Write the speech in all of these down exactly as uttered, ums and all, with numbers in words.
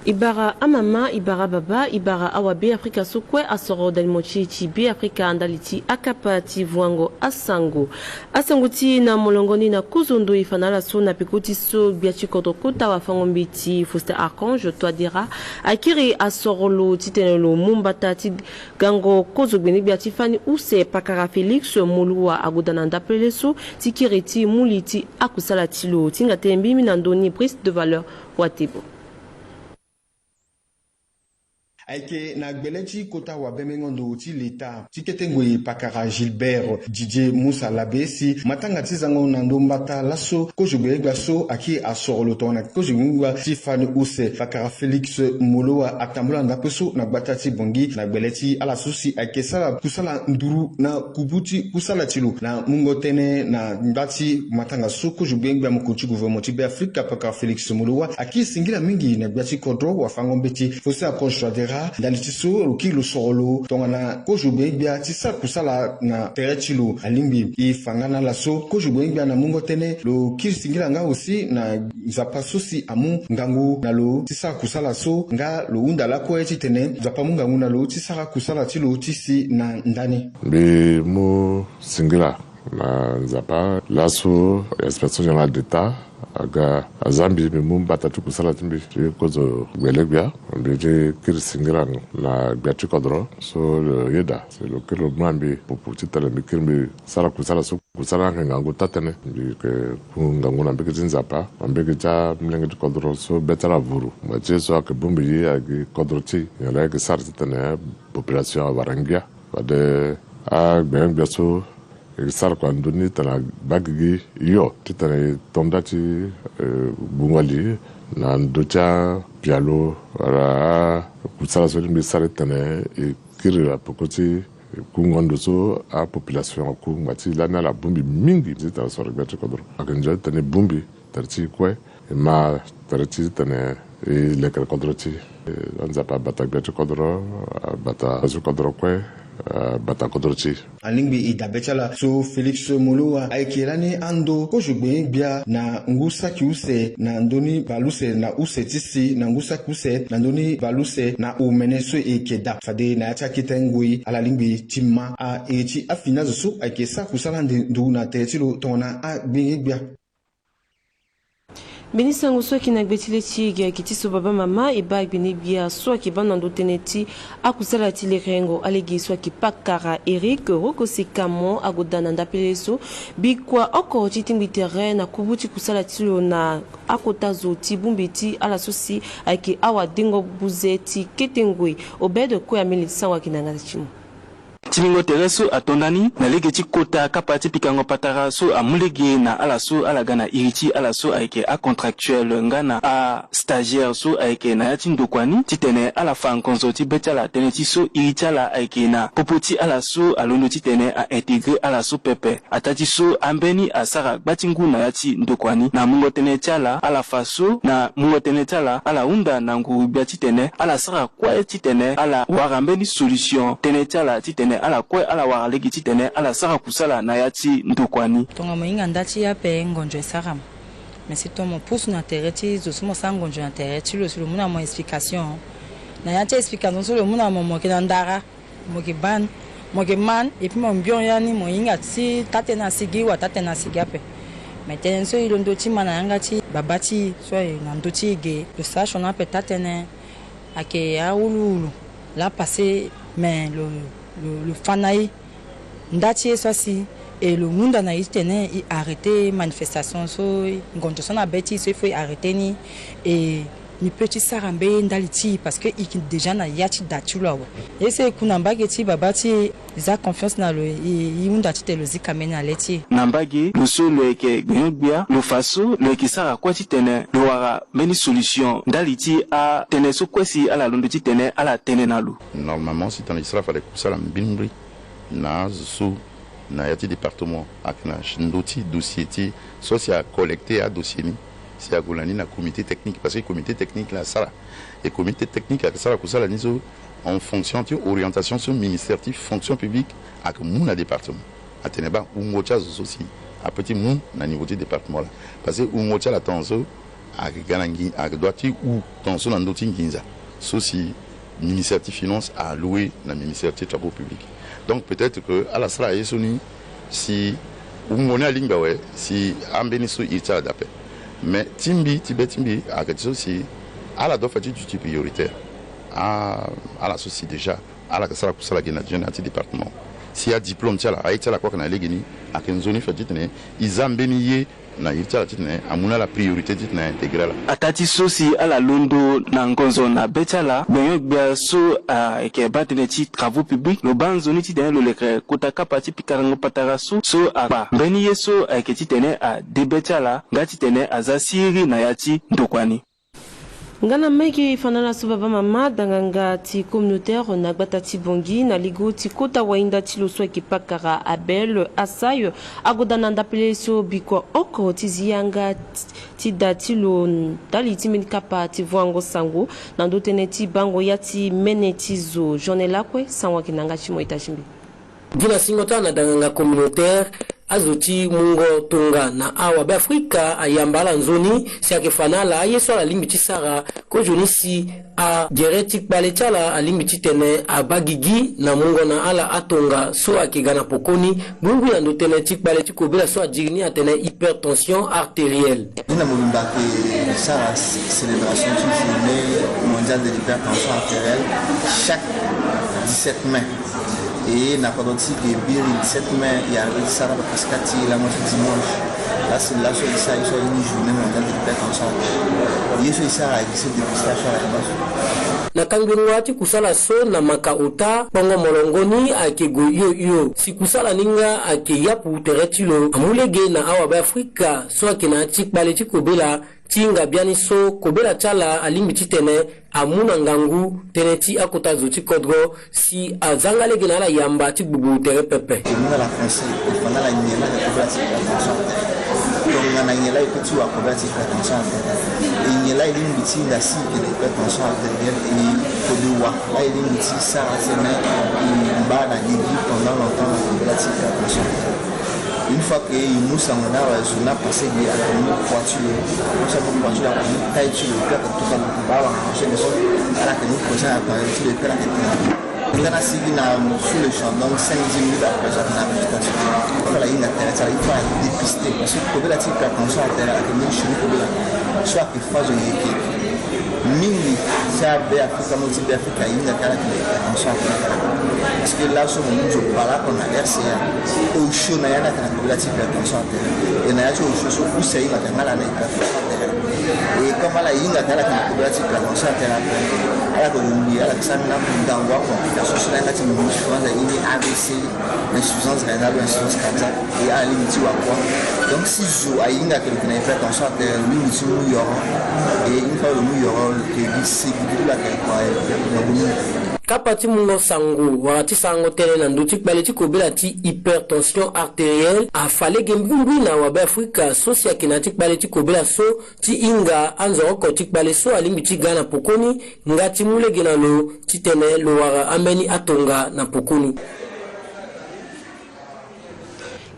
E bara amama, e bara ababa, e bara awa Beafrika so kue asoro dalimo ti e ti Beafrika ndali ti akapa ti vuango asango. Asango ti e na molongo ni na kozo ndo e fa na ala so na peko ti so gbia ti kodro kota wafango-mbeti Faustin Archange Touadéra akiri asoro lo titene lo mu mbata ti gango kozo gbenyogbia ti fani use pakara Félix Moloua agoda na ndapele so ti kiri ti mu li ti akusala ti lo. Ti hinga tënë mbi mbi na ndö ni Brice de Valeur Watebo. Ayeke na gbele ti kota wabemengo ndo ti leta ti kete ngoi pakara Gilbert Didier Moussa Labe si matanga ti zango na ndo mbata laso kozo gbenyogbia so akiri asoro lo tongana kozo gbenyogbia ti fani use pakara Félix Moloua atambula ndapre so na gbata ti Bangui na gbele ti ala so si ayeke sara kusala nduru na kubu ti kusala ti lo. Na mungo tënë na nda ti matanga so kozo gbenyogbia mokonzi ti gouvernement ti Beafrika pakara Félix Moloua akiri singila mingi na gbia ti kodro wafango-mbeti Faustin Archange Touadéra ndali ti so lo kiri lo soro lo tongana kozo gbenyogbia ti sara kusala na tere ti lo. Alingbi e fa nga na ala so kozo gbenyogbia na mungo tënë lo kiri singila nga aussi na Nzapa so si amu ngangu na lo ti sara kusala so nga lo hunda lakue titene Nzapa amu ngangu na lo ti sara kusala ti lo ti si na ndani. Mbi mu singila na Nzapa laso inspection générale d'État aga azia mbi mbi mu mbata ti kusala ti mbi ti kozo gbenyogbia. Mbi ti kiri singila na gbia ti kodro so lo yeda si lo kiri lo mu na mbi pupu titene mbi kiri mbi sara kusala so. Kusala ni ayeke ngangu taa-tënë. Mbi yeke ku ngangu na mbege ti Nzapa na mbege ti amolenge ti kodro so be ti ala avuru. Ngbanga ti ye so ayeke bongbi gi ayeke gi kodro ti e nyen la e yeke sara titene population awara ngia. Fade agbenyogbia so e sara kua ndö ni titene abaa gigi hio titene e to nda ti, eh, gbungo li na ndö ti apialo wala akusala so lingbi sara titene e kiri na peko ti kungo ndo so apopulation aku ngbanga ti lani ala bongbi mingi titene asoro gbia ti kodro. Ayeke nzoni titene e bongbi tere ti e kue e ma tere ti tene e lekere kodro ti e. Anzapa abata gbia ti kodro, abata azo ti kodro kue, abata kodro ti e. Alingbi e dabe ti ala so Félix Moloua ayeke lani ando kozo gbenyogbia na ngu saki use na ndö ni bale use na use ti si na ngu saki use na ndö ni bale use na omene so e yeke daa. Fade na ya ti akete ngoi ala lingbi ti ma a iri ti afini azo so ayeke sara kusala ande nduru na tere ti lo tongana agbenyogbia. Mbeni sango so ayeke na gbe ti le ti e gi ayeke ti so baba mama e baa gbenyogbia so ayeke baa na ndo tënë ti akusala ti lekerengo alege so ayeke pakara Éric Rokosse Camon agoda na ndapele so bikua oko ti tingbi tere na kubu ti kusala ti lo na akota zo ti bongbi ti ala so si ayeke awadengo buze ti kete ngoi. Obed kue ameni sango ayeke na yanga ti mo. Timbingo tere so ato ndani na lege ti kota kapa ti pikango patara so amu lege na ala so ala ga na iri ti ala so ayeke acontractuel nga na astagiaire so ayeke na ya ti ndokua ni titene ala fa ngonzo ti be ti ala tënë ti so iri ti ala ayeke na popo ti ala so alondo titene a-intégrer ala so pepe. Ataa ti so ambeni asara gba ti ngu na ya ti ndokua ni. Na mungo tënë ti ala, ala fa so na mungo tënë ti ala, ala hunda na nguru-gbia titene ala sara kue titene ala wara mbeni solution. Tënë ti ala titene ala kue ala wara lege titene ala sara kusala na ya ti ndokua ni. Tongana mo hinga nda ti e ape ngonzo e sara mo. Me si tongana mo pusu na tere ti zo so mo sara ngonzo na tere ti lo si lo mu na mo explication. Na ya ti explication so lo mu na mo, mo yeke na ndara. Mo yeke baa ni, mo yeke ma ni, et puis mo mbion ya ni, mo hinga ti taa-tënë asigi wala taa-tënë asigi ape. Me tënë so e londo ti ma na yanga ti baba ti e so aye na ndö ti e ge, lo sara sioni ape taa-tënë ayeke awuluwulu laa passé, me lo, lo, lo fa na e nda ti e so asi, e lo hunda na e titene e arrêter manifestation so, ngonzo so na be ti e so il faut e arrêter ni, e Mbi peut ti sara mbeni ndali ti e parce que e yeke déjà na ya ti da ti lo awe. Ye so e ku na mbage ti baba ti e, e za confiance na lo, e, e hunda titene lo zika mbeni na le ti e. Na mbage lo so lo yeke gbenyo-gbia, lo fa so lo yeke sara kue titene lo wara mbeni solution ndali ti atënë so kue si ala londo titene ala tene na lo. Normalement si tongana e sara fade kusala mbrimbri na azo so na ya ti département ayeke na ndö ti dossier ti e so si acollecter adossier ni, si ague na ni na comité technique, parce que comité technique la asara. E comité technique ayeke sara kusala ni so en fonction ti orientation so ministère ti fonction publique ayeke mu na département. Atene baa wungo ti azo so si apeut ti mu na niveau ti département la. Parce que wungo ti ala tongaso Ayeke ga na ngi, ayeke doit ti hu tongaso na ndö ti nginza so si ministère ti finance aloue na ministère ti travaux publics. Donc peut-être que ala sara ye so ni si wungo ni alingbi awe si ambeni so iri ti ala daa ape. Mais ti mbi, ti be ti mbi ayeke ti so si ala doit fa ti duti prioritaire. Ah, ala so si déjà ala yeke sara kusala gi na gene na ya ti département. Si adiplôme ti ala, aye ti ala kue ayeke na legeni, ayeke nzoni fa titene e za mbeni ye na iri ti ala titene amu na ala priorité titene a intégrer ala. Ataa ti so si ala londo na ngonzo na be ti ala, gbenyo-gbia so ayeke baa tënë ti travaux publics lo baa nzoni titene lo leke kota kapa ti pikarango patara so, so akpa mbeni ye so ayeke titene ade be ti ala nga titene a za siriri na ya ti ndokua ni. Nga na mege e fa na ala so baba mama, danganga ti communautaire na gbata ti Bangui na ligo ti kota wahinda ti lo so ayeke pakara Abel Assaye, agoda na ndapele so bikua oko ti zi yanga ti, ti da ti lo ndali ti mbeni kapa ti voango sango na ndö tënë ti bango ya ti mene ti zo. Journée lakue sango ayeke na yanga ti mo ita ti mbi. Gi na singo ti ala na danganga communautaire, azo ti mungo tonga na awabe Afrika ayamba ala nzoni si ayeke fa na ala aye so ala lingbi ti sara kozoni si agere ti kpale ti ala alingbi titene abaa gigi na mungo na ala atonga so ayeke ga na pokoni, ngungui na ndö tënë ti kpale ti kobela so adiri ni atene hypertension artérielle. Ni na mobimba ayeke sara célébration ti journée mondiale de l'hypertension artérielle chaque dix-sept mai. E na kodro ti e ge biri dix-sept mai e arrivé ti sara parce que ti lango ti dimanche. Laa si laso e sara ye so ayeke journée mondiale de l'hypertension artérielle. Ye so e sara ayeke so dépistage so ayeke baa so. Na kangbengo ti kusala so na maka ota kpongo molongo ni ayeke gue hio hio. Si kusala ni nga ayeke yapu tere ti lo amu lege na awabe Afrika so ayeke na ya ti kpale ti kobela ti hinga biani so kobela ti ala alingbi titene amu na ngangu tënë ti akota zo ti kodro si azanga lege na ala yamba ti gbugbu tere pepe. E mu na ala français, e fa na ala nyen la ayeke kobela ti hypertension artérielle. Tongana nyen la e peut ti wara kobela ti hypertension artérielle. E nyen la e lingbi ti hinga si e yeke na hypertension artérielle, e kode wa la e lingbi ti sara tënë e ngba na gigi pendant longtemps na kobela ti hypertension artérielle. Une fois que e mu sango na ala, zo ni apasse ge, ayeke mu poids ti lo. Comme ça, mu poids ti lo, ayeke mu taille ti lo, et puis ayeke tuka lo, baa wara marché de son, ala yeke mu pression na tanga ti lo, et puis ala yeke tene. Nga na sigi na sur le champ, donc cinq dix minutes après, so ayeke na agitation. Il faut ala hinga tere ti ala, il faut ala dépister. Parce que kobela ti hypertension artérielle ayeke mbeni chenille kobela so ayeke fa zo yeke. Mingi ti abe Afrika, mo ti be Afrika, ahinga ka ala yeke na hypertension artérielle. Parce que laso mo mu zo bale oko na R C A, osio na ya ni ayeke na kobela ti hypertension artérielle. E na ya ti osio so use ahinga ka nga ala na hypertension artérielle. E comme ala hinga ka ala yeke na kobela ti hypertension artérielle, ala yeke lungbi, ala yeke sara na ndango acomplication so na yanga ti mo mu ti France aye ni A V C, insuffisance rénale ou insuffisance cardiaque, e ala lingbi ti wa kua. Donc si zo ahinga ke lo yeke na hypertension artérielle, lo lingbi ti mu yoro. E une fois lo mu yoro, lo yeke gi segi ti lo ayeke kua, e lo yeke na ngu mingi. Kapa ti mungo sango wala ti sarango tënë na ndö ti kpale ti kobela ti hypertension artérielle afa lege ngbi ngbi na wabe Afrika so si ayeke na ya ti kpale ti kobela so ti hinga anzoroko ti kpale so alingbi ti ga na pokoni nga ti mu lege na lo titene lo wara ambeni atonga na pokoni.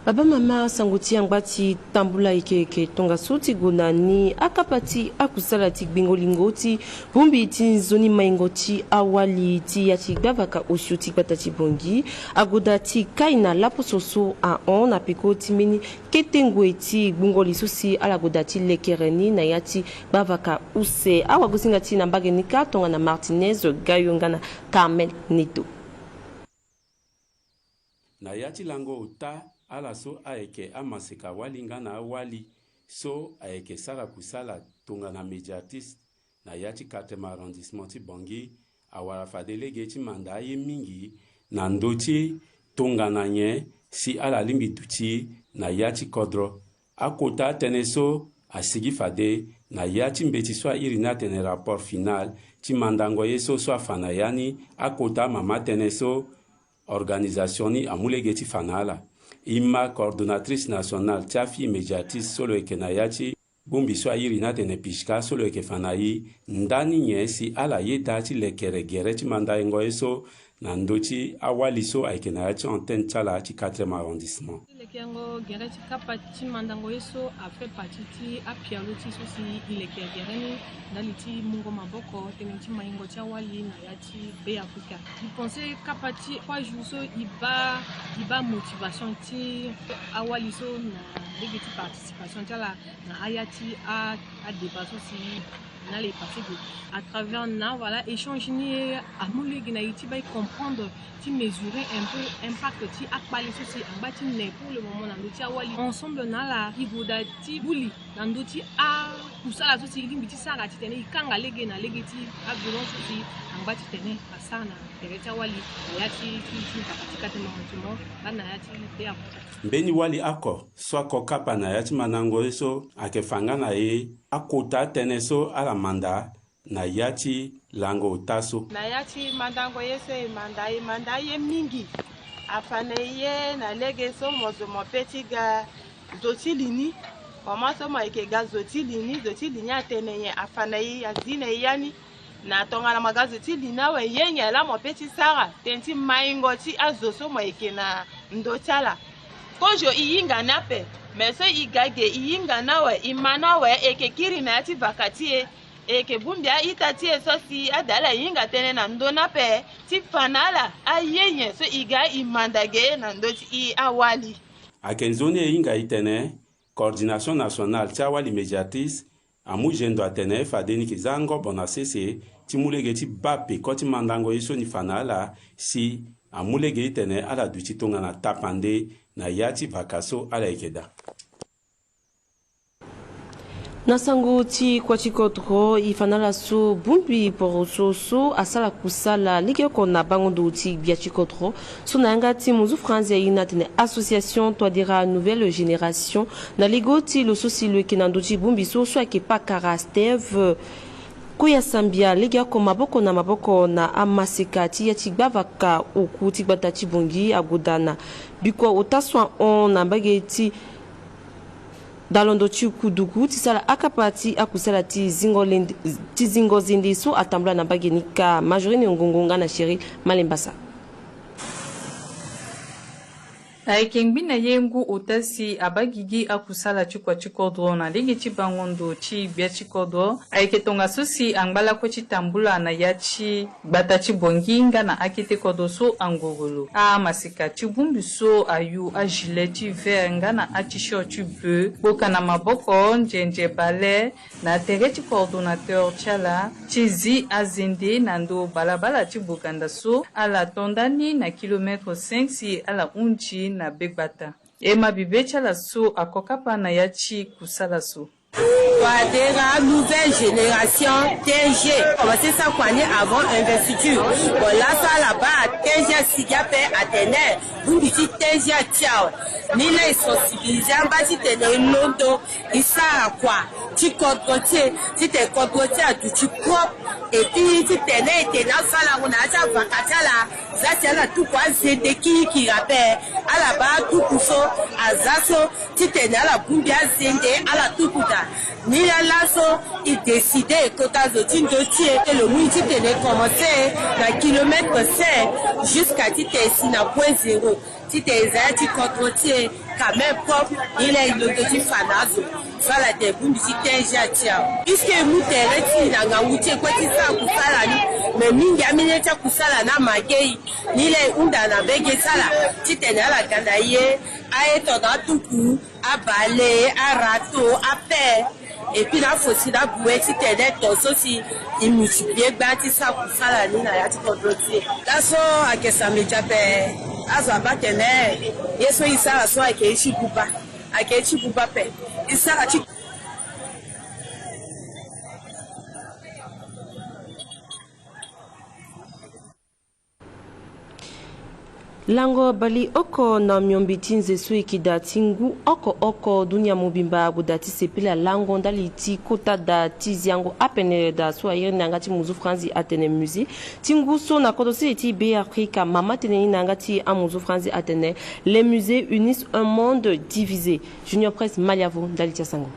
Baba mama, sango ti angba ti tambula yeke yeke tongaso ti gue na ni akapa ti akusala ti gbingo lingo ti bongbi ti nzoni maingo ti awali ti ya ti gbavaka osio ti gbata ti Bangui agoda ti kai na laposo so ahon na peko ti mbeni kete ngoi ti gbungo li so si ala goda ti lekere ni na ya ti gbavaka use. Awagosinga ti na mbage ni kâ tongana Martinez Gayo nga na Carmel Neto. Na ya ti lango ota ala so ayeke amaseka wali nga na awali so ayeke sara kusala tongana médiatiste na ya ti quatrième arrondissement ti Bangui, awara fade lege ti manda aye mingi na ndö ti tongana nyen si ala lingbi duti na ya ti kodro. Akota atënë so asigi fade na ya ti mbeti so airi ni atene rapport final ti mandango ye so, so afa na ya ni akota mama tënë so organisation ni amu lege ti fa na ala. E ma coordonnatrice nationale ti afille médiatiste so lo yeke na ya ti bongbi so airi ni atene PIJCA so lo yeke fa na e ndani nyen si ala yeda ti lekere gere ti mandango ye so na ndö ti awali so ayeke na ya ti antenne ti ala ti quatrième arrondissement. Ti lekengo gere ti kapa ti mandango ye so a fait partie ti apialo ti so si e leke gere ni ndali ti mungo maboko tënë ti maingo ti awali na ya ti Be Afrika. E pense kapa ti trois jours so e baa e baa motivation ti awali so na lege ti participation ti ala na aya ti a adébat so si na ala e passé ge à travers na voilà échange ni amu lege na e ti baa e comprendre ti mesurer un peu impact ti akpale so si angba ti ne pour le moment na ndö ti awali ensemble na ala e goda ti buli na ndö ti akusala so si e lingbi ti sara titene e kanga lege na lege ti aviolence so si angba titene asara na tere ti awali na ya ti ti ti mbaka ti quatrième arrondissement nga na ya ti Be Afrika. Mbeni wali oko so ako kapa na ya ti mandango ye so ayeke fa nga na e akota atënë so ala manda na ya ti lango ota so. Na ya ti mandango ye so e manda e manda aye mingi. Afa na e ye na lege so mo zo mo pe ti ga zo ti li ni. Mama so mo yeke ga zo ti li ni, zo ti li ni atene nyen? Afa na e azi na e ya ni. Na tongana mo ga zo ti li ni awe ye nyen laa mo pe ti sara tënë ti maingo ti azo so mo yeke na ndö ti ala. Kozo e hinga ni ape. Me so e ga ge e hinga ni awe e ma ni awe e yeke kiri na ya ti vaka ti e. E yeke bongbi a-ita ti e so si ade ala hinga tënë na ndö ni ape ti fa na ala aye nyen so e ga e manda ge na ndö ti e awali. Ayeke nzoni e hinga e tene coordination nationale ti awali médiatrice amu zendo atene fade ni yeke za ngobo na sese ti mu lege ti baa peko ti mandango ye so ni fa na ala si amu lege titene ala duti tongana tapande na ya ti vaka so ala yeke daa. Na sango ti kua ti kodro e fa na ala so bongbi poroso so asara kusala legeoko na bango ndo ti gbia ti kodro so na yanga ti muzu franzi aye ni atene association Touadéra nouvelle génération na lege ti lo so si lo yeke na ndö ti bongbi so so ayeke pakara Steve Koyasambia legeoko maboko na maboko na amaseka ti ya ti gbavaka oku ti gbata ti Bangui agoda na bikua ota so ahon na mbage ti dalondo ti kuduku ti sala akapa ti akusala ti zingo lende, ti zingo zende so atambula na mbage ni ka. Majorine Ngongo nga na Chéri Malembasa. Ayeke ngbi na ye ngu ota si abaa gigi akusala ti kua ti kodro na lege ti bango ndo ti gbia ti kodro. Ayeke tongaso si angba lakue ti tambula na ya ti gbata ti Bangui nga na akete kodro so angoro lo. Amaseka ti bongbi so ayu agilet ti vert nga na a-t-shirt ti bleu, gboka na maboko nzenze bale na tere ti coordonnateur ti ala ti zi azende na ndo balabala ti Boganda so ala to ndani na kilomètre cinq si ala hunzi na begbata. E ma bibe ti ala so ako kapa na ya ti kusala so. Touadéra nouvelle génération T G. Commencé sa kua ni avant investiture. Bon, laso ala baa T G asigi ape atene bongbi ti T G atia awe. Ni laa e sensibiliser amba titene e londo e sara kua ti kodro ti e titene kodro ti e aduti propre. Et puis titene e tene asalango na ya ti avaka ti ala. Za si ala tuku azende kirikiri ape. Ala baa atuku so aza so titene ala bongbi azende ala tuku daa. Ni laa laso e décider e kota zo ti ndo ti e ti lo mu e titene e commencer na kilomètre cinq jusqu'à titene e si na point zéro. Titene e za ya ti kodro ti e quand même propre. Ni laa e londo ti fa na azo so ala tene bongbi ti T G atia awe. Puisque e mu tere ti e na ngangu ti e kue ti sara kusala ni. Mais mingi ameni ti akusala ni ama ge e. Ni laa e hunda na mbege ti ala titene ala ga na ye aye tongana atuku, abale, arato, ape. Et puis na afosi na abue titene tongaso si e multiplier gbaa ti sara kusala ni na ya ti kodro ti e. Laso ayeke samedi ape. Azo abaa tene ye so e sara so ayeke ye ti buba. Ayeke ye ti buba ape. E sara ti Lango baleoko na miombe ti nze so e yeke daa ti ngu oko oko, dunia mobimba ague daa ti sepela lango ndali ti kota daa ti ziango apene daa so a iri ni na yanga ti muzu franzi atene musée ti ngu so na kodro sese ti Be Afrika. Mama tënë ni na yanga ti amuzu franzi atene: les musées unissent un monde divisé. Junior Presse Maliavo ndali ti asango.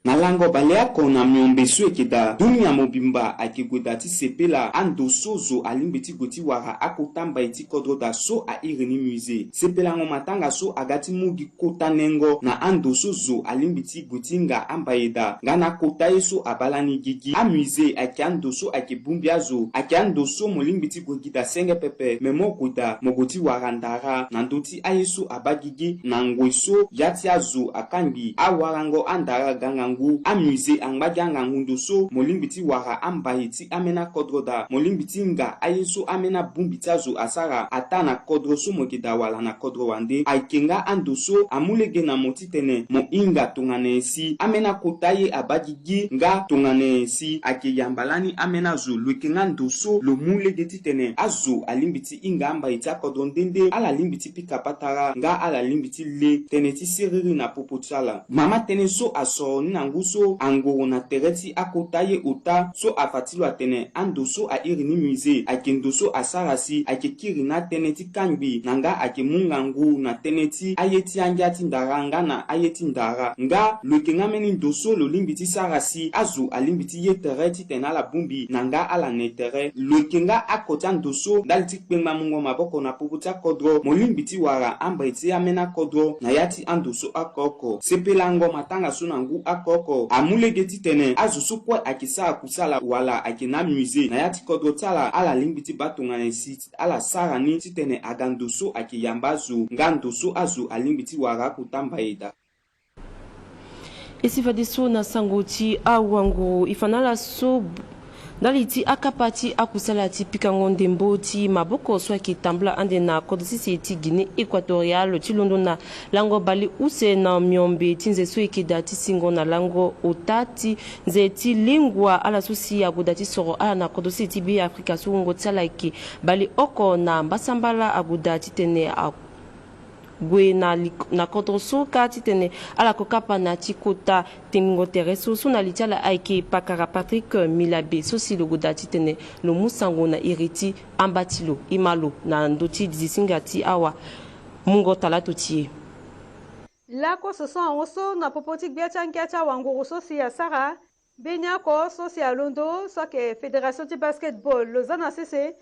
Na Lango baleoko na miombe so eke daa, dunia mobimba ayeke gue daa ti sepela ando so zo alingbi ti gue ti wara akota mbai ti kodro daa so a iri ni musée. Sepelango matanga so aga ti mu gi kota nengo na ando so zo alingbi ti gue ti hinga ambai daa nga na akota ye so abaa lani gigi. Amusée ayeke ando so ayeke bongbi azo, ayeke ando so mo lingbi ti gue gi daa senge pepe, me mo gue daa mo gue ti wara ndara na ndö ti aye so abaa gigi na ngoi so ya ti azo akangbi. Awarango andara ga ngangu. Amusée angba gi angangu ndo so mo lingbi ti wara ambai ti ambeni akodro daa, mo lingbi ti hinga aye so ambeni abongbi ti azo asara ataa na kodro so mo yeke daa wala na kodro wande. Ayeke nga ando so amu lege na mo titene mo hinga tongana nyen si ambeni akota ye abaa gigi nga tongana nyen si ayeke yamba lani ambeni azo. Lo yeke nga ndo so lo mu lege titene azo alingbi ti hinga ambai ti akodro nde nde, ala lingbi ti pika patara nga ala lingbi ti le tënë ti siriri na popo ti ala. Mama tënë so asoro ni na ngu so angoro na tere ti akota ye ota so afa ti lo atene ando so a iri ni musée ayeke ndo so asara si ayeke kiri na atënë ti kangbi na nga ayeke mu ngangu na tënë ti aye ti angia ti ndara nga na aye ti ndara. Nga lo yeke nga mbeni ndo so lo lingbi ti sara si azo alingbi ti ye tere titene ala bongbi na nga ala ne tere. Lo yeke nga ako ti ando so ndali ti kpengba mungo maboko na popo ti akodro mo lingbi ti wara ambai ti ambeni akodro na ya ti ando so oko oko. Sepelango matanga so na ngu oko oko amu lege titene azo so kue ayeke sara kusala wala ayeke na amusée na ya ti kodro ti ala, ala lingbi ti baa tongana nyen si ala sara ni titene aga ndo so ayeke yamba azo nga ndo so azo alingbi ti wara akota mbai daa. E si fadeso na sango ti awanguru, e fa na ala so ndali ti akapa ti akusala ti pikango ndembo ti maboko so ayeke tambula ande na kodro sese ti Guinée Équatoriale ti londo na lango bale use na miombe ti nze so e yeke daa ti singo na lango ota ti nze ti lengua. Ala so si ague daa ti soro ala na kodro sese ti Be Afrika so wungo ti ala ayeke bale oko na mbasambala ague daa titene a gue na li, na kodro so kâ titene ala ko kapa na ti kota tengbingo tere so. So na li ti ala ayeke pakara Patrick Milabe so si lo gue daa titene lo mu sango na iri ti amba ti lo. E ma lo na ndö ti dizisinga ti awamungo talato ti e. Lakoso so ahon so na popo ti gbia ti angia ti awanguru so si asara mbeni oko so si alondo so ayeke fédération ti basketball lo za na sese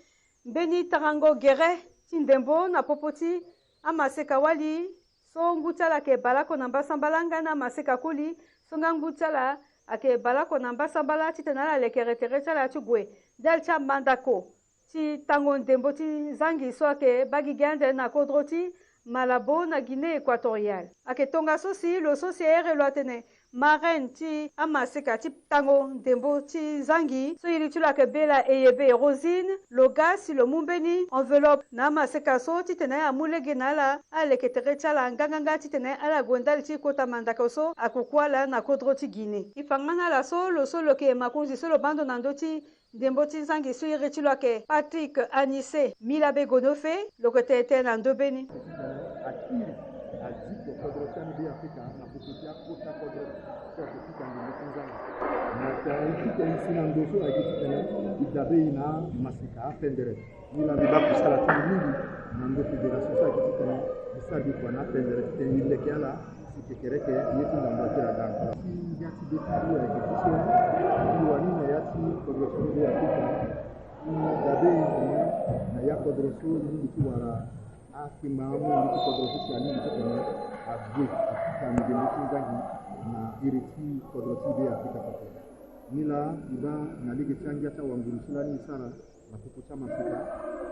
mbeni tarango gere ti ndembo na popo ti amaseka wali so ngu ti ala ayeke baleoko na mbasambala nga na amaseka koli so nga ngu ti ala ayeke baleoko na mbasambala titene ala lekere tere ti ala ti gue ndali ti amandako ti tango ndembo ti zangi so ayeke baa gigi ande na kodro ti Malabo na Guinée Équatoriale. Ayeke tongaso si lo so si ahere lo atene marraine ti amaseka ti tango ndembo ti zangi so iri ti lo ayeke Bela Eyebe Rosine, lo ga si lo mu mbeni enveloppe na amaseka so titene amu lege na ala aleke tere ti ala nganganga titene ala gue ndali ti kota mandako so akuku ala na kodro ti Guinée. E fa nga na ala so lo so lo yeke makonzi so lo baa ndo na ndö ti ndembo ti zangi so iri ti lo ayeke Patrick Anissé Milabe Gonofe, lo yeke tene tënë na ndö mbeni. Akiri aziko kodro ti ande Be Afrika na popo ti akota kodro so ayeke fika ndembo ti zangi. Na tara e fika e si na ndo so ayeke titene e dabe e na maseka apendere. Milabe baa kusala ti e mingi na ndo fédération so ayeke titene e sara bikua na apendere titene e leke ala. Si kekereke ye ti ndambo akiri aga. Ti ngia ti be ti ngu ayeke ti so ti wani na ya ti kodro ti ngu ayeke ti dabe na ya kodro so e lingbi ti wara akpengba amu lingbi ti kodro so si alingbi ti tene ague akita ndembo ti nzangi na iri ti kodro ti be Afrika pepe. Ni laa e baa na lege ti angia ti awanguru so lani e sara. Na popo ti amaseka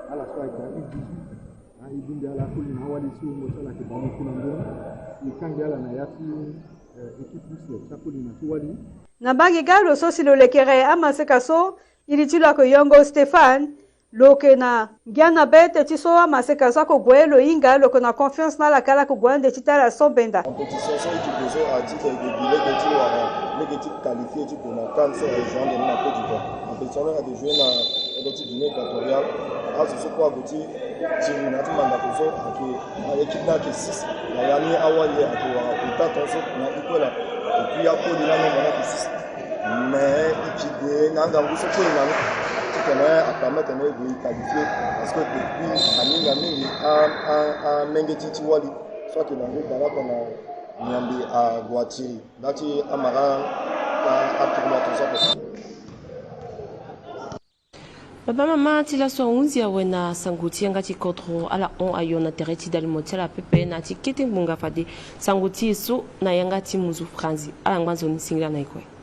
ala so ayeke a U dix-huit. A e bongbi ala akoli na awali so wungo ti ala ayeke bale ti na ndoni. E kangbi ala na ya ti, eh, équipe use ti akoli na ti wali. Na mbage ga lo so si lo lekere amaseka so iri ti lo ayeke Yongo Stéphane. Lo yeke na ngia na be teti so amaseka so ako gue lo hinga lo yeke na confiance na ala ka ala yeke gue ande ti ti ala so benda. Compétition so équipe so ati lege gi lege ti wara lege ti qualifié ti gue na CAN so aye joue ande ni na Côte d'Ivoire. Compétition ni ayeke joué na kodro ti Guinée Équatoriale. Azo so kue ague ti tiri na ya ti mandako so ayeke na équipe ni ayeke six. Na ya ni awali ayeke wara kota tongaso na Ikola. Et puis akoli ni anombre ni ayeke six. Mais e ke gue na angangu so kue e na ni titene apermettre na e gue e qualifié. Parce que depuis aninga mingi a, a, amenge ti ti wali so ayeke na ngu baleoko na Miambe ague atiri. Nda ti amara Baba mama ti laso ahunzi awe na sango ti yanga ti kodro ala hon ayo na tere ti dalimo ti ala pepe na ti kete ngbonga fade sango ti e so na yanga ti muzu franzi ala ngba nzoni singila na e kue.